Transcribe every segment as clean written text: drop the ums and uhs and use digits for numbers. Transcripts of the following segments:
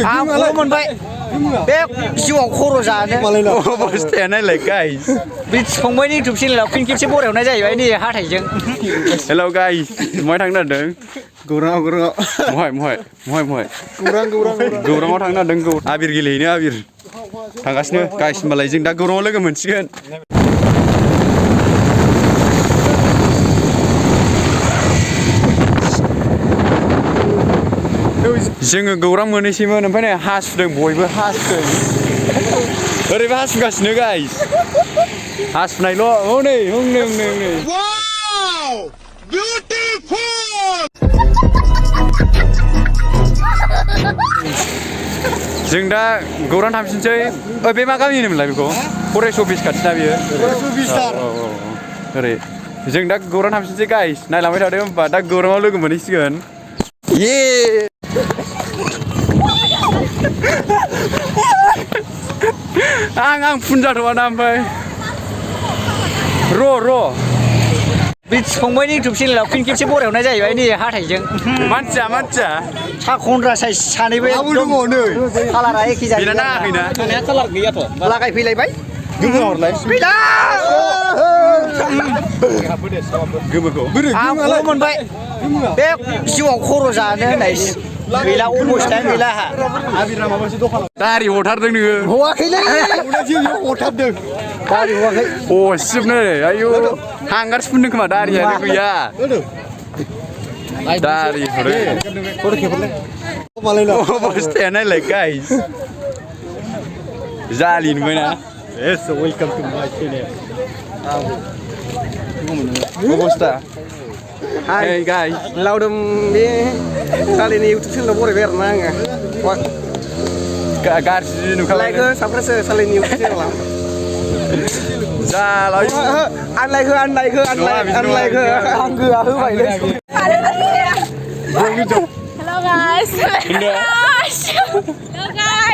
आं खर' मोनबाय बे जिउआव खर' जानो अबस्थाया नायलाय गाइस ब्रिटिश फंबायनि इउटुब चेनेलाव फिन खेबसे बरायहरनाय जाहैबाय नै हाथायजों हेलौ गाइस महाय थांनो नागिरदों गौराङाव गौराङाव थांनो नागिरदों आबिर गेलेहैनो आबिर थांगासिनो गाइस होमबालाय जों दा गौराङाव लोगो मोनसिगोन जोङो गौरां मोनहैसैमोन ओमफ्राय नै हासुदों बयबो हासुदों ओरैबो हासुगासिनो गाइस हासुनायल' हनै Wow! Beautiful! जों दा गौरां थांफिनसै बे मा गामि होनोमोनलाय बेखौ फरेस्ट अफिस खाथिना बियो ओरै जों दा गौरां थांफिनसै गाइस नायलांबाय थादो होमबा दा गौराङाव लोगो मोनहैसिगोन ये आं फुन जाथ'वा ना ओमफ्राय र' ब्रिटिश फंबायनि इउटुब चेनेलाव फिन खेबसे बरायहरनाय जाहैबाय नै हाथायजों मानसिया सा खनद्रा साइज सानैबो एकदम कालारा एखे जायो बेना नाङाखैना थानाया कालार गैयाथ' लागायफैलायबाय गोमोहरलाय गैला गोमोखौ आं खर' मोनबाय बे जिउआव खर' जानो होननाय गैला अबस्थायानो गैला दारि हथारदों नोङो हवाखैलै हथारदों दारि हवाखै हसिजोबनो आयु हांगारसो फुनदों खोमा दारियानो गैया दारि अबस्थाया नायलाय गाइस जालि नुबायना वेलकाम टु माय चेनेल अबस्था Hey guys, लावदों बे सालिनि इउटुब चेनेलाव बरायबाय आरोना आङो गाज्रि नुखाबाय साफ्रोसो सालिनि इउटुब चेनेलाव जालाय आनलायखो आं गोआ होबायलै Hello guys. Hello guys.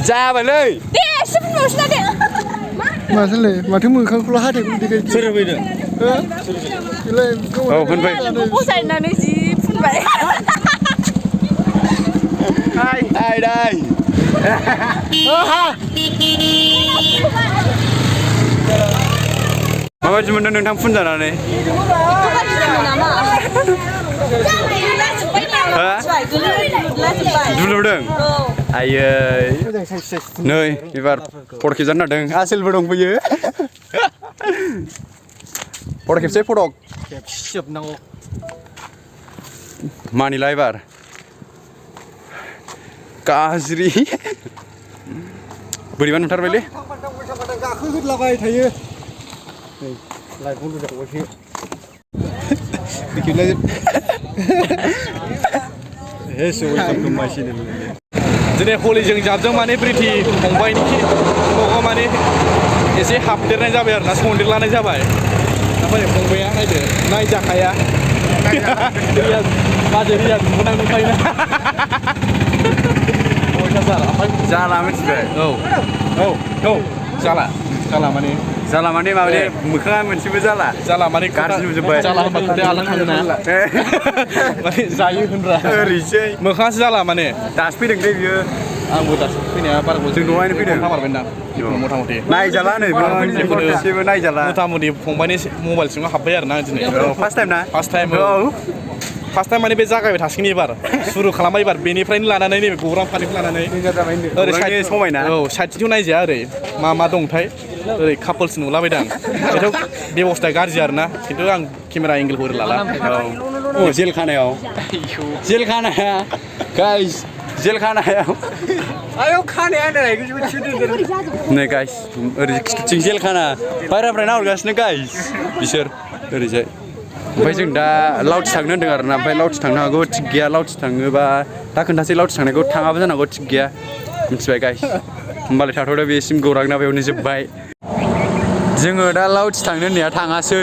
जाबायलै दे सिफुं नोंसिना दे माथोलै माथो मोखांखौल' हाथायखौ दिखाय सोर होफैदों औ होनबाय फसायनानै जि फुनबाय दाय माबायदि मोनदों नोंथां फुनजानानै दुलुरदों आयै नै एबार फट' खेबजानो नागिरदों आसोलबो दंफैयो फट' खेबसै फट' खेबजोबनांगौ मानिला एबार गाज्रि बोरैबा नुथारबायलै गाखोहोदलाबाय थायो लाइफआव लुजाबायसो दिनै हलिजों जाबजों माने ब्रिटि फंबायनि न'आव माने एसे हाबदेरनाय जाबाय आरोना सन्देरलानाय जाबाय ओमफ्राय फंबाया नायदो नायजाखाया बाजै रिया नुनाय नुखायोना जाला मिथिबाय औ जाला माने माबादि मोखाङा मोनसेबो जाला माने गाज्रि नुजोब्बाय जाला होनबा खोथाया आलादा थाङोना माने जायो होनब्रा ओरैसै मोखाङासो जाला माने दासो फैदों दे बियो आंबो दासो फैनाया बारा जों दहायनो फैदों थामारबायना मथा मथि नायजाला नै जेबो नायजाला मथा मथि फंबायनि मबाइल सिङाव हाबबाय आरोना दिनै फार्स्ट टाइम ना फार्स्ट टाइम माने बे जागायबाय थासिगोन एबार सुरु खालामबाय एबार बेनिफ्रायनो लानानै नैबे गौरां फारिखौ लानानै ओरै समायना साइडथिंथ' नायजाया ओरै मा दंथाय ओरै कापोल्स नुलाबायदां बेथ' बेबस्था गाज्रि आरोना खिन्थु आं केमेरा एंगेलखौ ओरै लाला जेल खानायाव गाइस जेल खानायाव आयौ खानाया नै गाइस ओरै खिथुथिं जेल खाना बायरानिफ्राय नाहरगासिनो गाइस बिसोर ओरैजाय ओमफ्राय जों दा लावथि थांनो होन्दों आरोना ओमफ्राय लावथि थांनो हागौ थिग गैया लावथि थाङोबा दा खोन्थासै लावथि थांनायखौ थाङाबो जानांगौ थिग गैया मिथिबाय गाइस होमबालाय थाथ'दो बेसिम गौरांना बेयावनो जोब्बाय जोङो दा लावथि थांनो होननाया थाङासै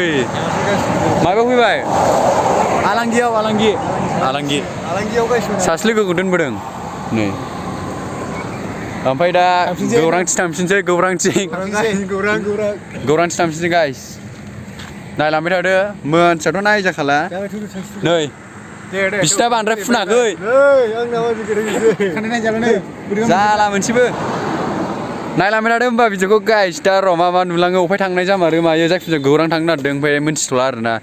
माबायाव फैबाय आलांगियाव सासे लोगोखौ दोनबोदों नै ओमफ्राय दा गौरांथि थांफिनसै गौरांथि थांफिनसै गाइस नायलांबाय थादो मोनसेयाथ' नायजाखाला नै बिसिना बांद्राय फुनाखै जाला मोनसेबो नायलांबाय थादो होमबा बिदिखौ गाइस दा र' मा मा नुलाङो अफाय थांनाय जामारो मायो जायखिजाया गौरां थांनो नागिरदों ओमफ्राय मिन्थिथ'ला आरोना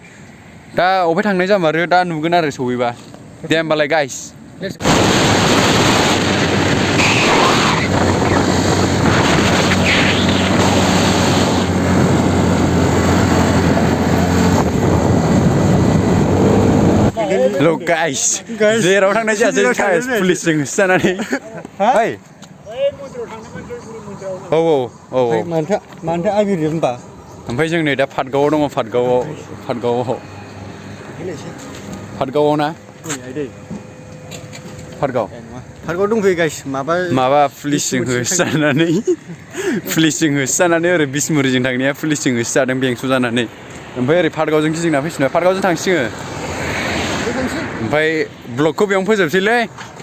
दा अफाय थांनाय जामारो दा नुगोन आरो सहैबा दे होमबालाय गाइस Hello guys, जेराव थांनाय जायासै guys, पुलिसजों होसोजानानै हाय औ मानोथो आबिर होमबा ओमफ्राय जों नै दा पाटगावआव दङ पाटगावआव ना पाटगाव दंफैयो गाइस माबा पुलिसजों होसोजानानै ओरै बिसमुरिजों थांनाया पुलिसजों होसोजादों बेंस' जानानै ओमफ्राय ओरै पाटगावजों गिदिंना फैफिनबाय पाटगावजों थांसिङो ओमफ्राय ब्लगखौ बेयावनो फोजोबसैलै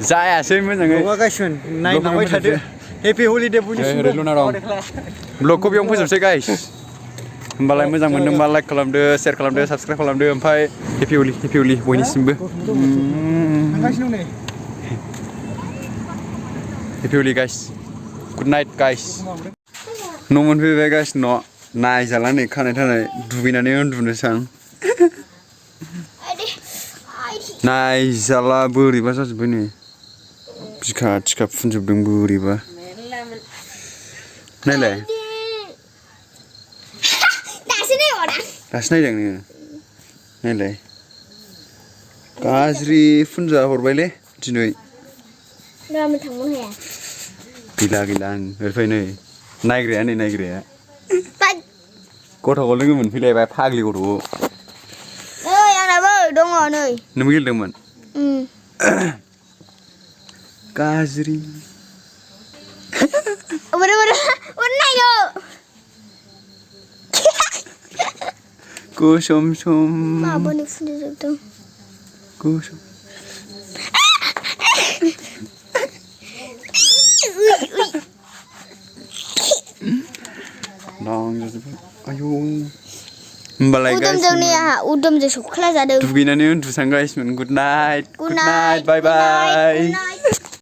जायासै मोजाङै नायलांबाय थादो हेपि हलिडे ओरै लुना दं ब्लगखौ बेयावनो फोजोबसै गाइस होमबालाय मोजां मोनदोंबा लाइक खालामदो शेयार खालामदो साबसक्राइब खालामदो ओमफ्राय हेपि हलि बयनिसिमबो हेपि हलि गाइस गुड नाइट गाइस न' मोनफैबाय गाइस न' नायजाला नै खानाय थानाय दुगैनानै उन्दुनोसै आं नायजाला बोरैबा जाजोब्बाय नै बिखा थिखा फुनजोबदों बोरैबा नायलाय दासो नायदों नोङो नायलाय गाज्रि फुनजा हरबायलै दिनै गैला आं ओरैफाय नै नायग्राया गथ'खौ लोगो मोनफैलायबाय फाग्लि गथ'खौ दङ नै नोंबो गेलेदोंमोन गाज्रि गोसोम सोम माबानि फुनजोबदों गोसोम आयौ होमबालाय गाइस उदोमजों सौख्ला जादों दुगैनानै उन्दुसां गाइस गुड नाइट बाय